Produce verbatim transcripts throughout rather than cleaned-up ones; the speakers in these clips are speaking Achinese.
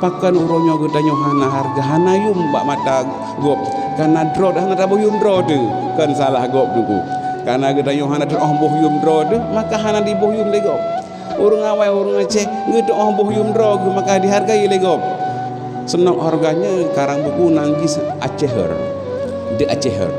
Pakon uroe nyoe geutanyoe hana hareuga, hana yum bak mata gob, kareuna droe hana taboh yum droe teuh, kon salah gob teungku. Kareuna geutanyoe hana teu'oh boh yum droe teuh, maka hana diboh yum lé gob. Ureuëng awai, ureuëng Aceh geuteu'oh boh yum droe geuh, maka dihargai lé gob. Seunok hareuga nyoe karang buku nan jih Aceheur, The Aceheur,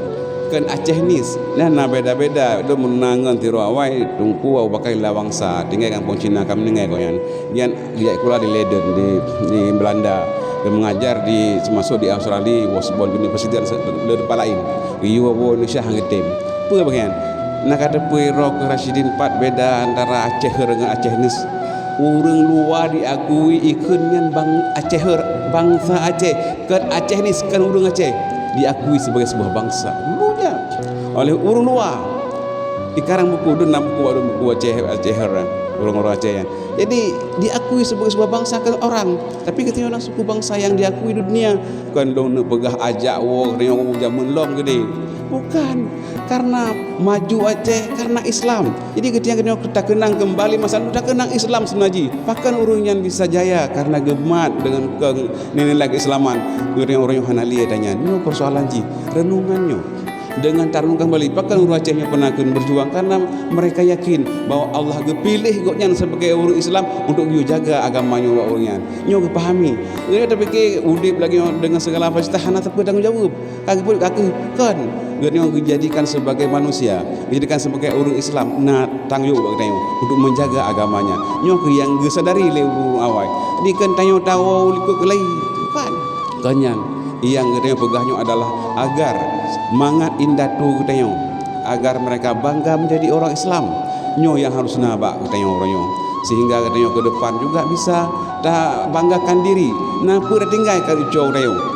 kon Acehnis. Nyan na beda-beda. Lôn meunangan tiroe awai Teungku Abu Bakar Lawangsa, tinggai gampông Cina, ka meuninggai gobnyan. Nyan geujak sikula di Leiden, di, di Belanda, dan mengajar di, termasuk di Australia, Washburn University dan se-, dan tempat lain. Geuyue woe Indonesia han geutem. Peue bagian? Na ka teupeu droe keu Rasyidin pat beda antara Aceheur ngon Acehnis. Ureuëng luwa diakui ikheun nyan bang-, Aceheur, bangsa Aceh, kon Acehnis, kon ureuëng Aceh, diakui sebagai sebuah bangsa. Dulunya oleh ureuëng luwa. Di karang buku dun, na buku, ada buku Aceh, Aceheur, ureuëng-ureuëng Aceh nyan. Jadi, diakui sebagai sebuah bangsa ke orang. Tapi geutanyoe na suku bangsa yang diakui di dunia. Kon lôn neupeugah ajak woe geutanyoe jameun lom geude. Bukan. Karena maju Aceh, karena Islam. Jadi geutanyoe, geutanyoe takeunang kembali masa lalu, takeunang Islam seunaji. Pakon ureuëng nyan bisa jaya karena geumat dengan ke-, nilai keislaman. Geutanyoe ureuëng nyoe hana lié tanyan. Nyoe persoalan jih. Renungan nyoe. Dengan tarenungkan kembali, pakon ureuëng Aceh nyoe pernah kheun berjuang, karena mereka yakin bahwa Allah geupiléh gobnyan sebagai ureuëng Islam untuk geuyue jaga agama nyoe bak ureuëng nyan. Nyoe geupahami. Nyoe tapike udeb lagée nyoe dengan segala fasilitas hana teupeu tanggong jaweueb. Ka geupeu-, ka keu-, kon. Geutanyoe geujadikan sebagai manusia, geujadikan sebagai ureuëng Islam, na tanggong jaweueb bak geutanyoe untuk menjaga agamanya. Nyoe keuh nyang geusadari lé ureuëng awai. Di kon tanyoe tawoe likot keulai. Bukan. Kon nyan, nyang geutanyoe peugah nyoe adalah agar mangat indatu geutanyoe, agar mereka bangga menjadi orang Islam. Nyoe nyang harus na bak geutanyoe uroe nyoe, sehingga geutanyoe ke depan juga bisa tabanggakan diri. Na peue tatinggai keu cucoe geutanyoe.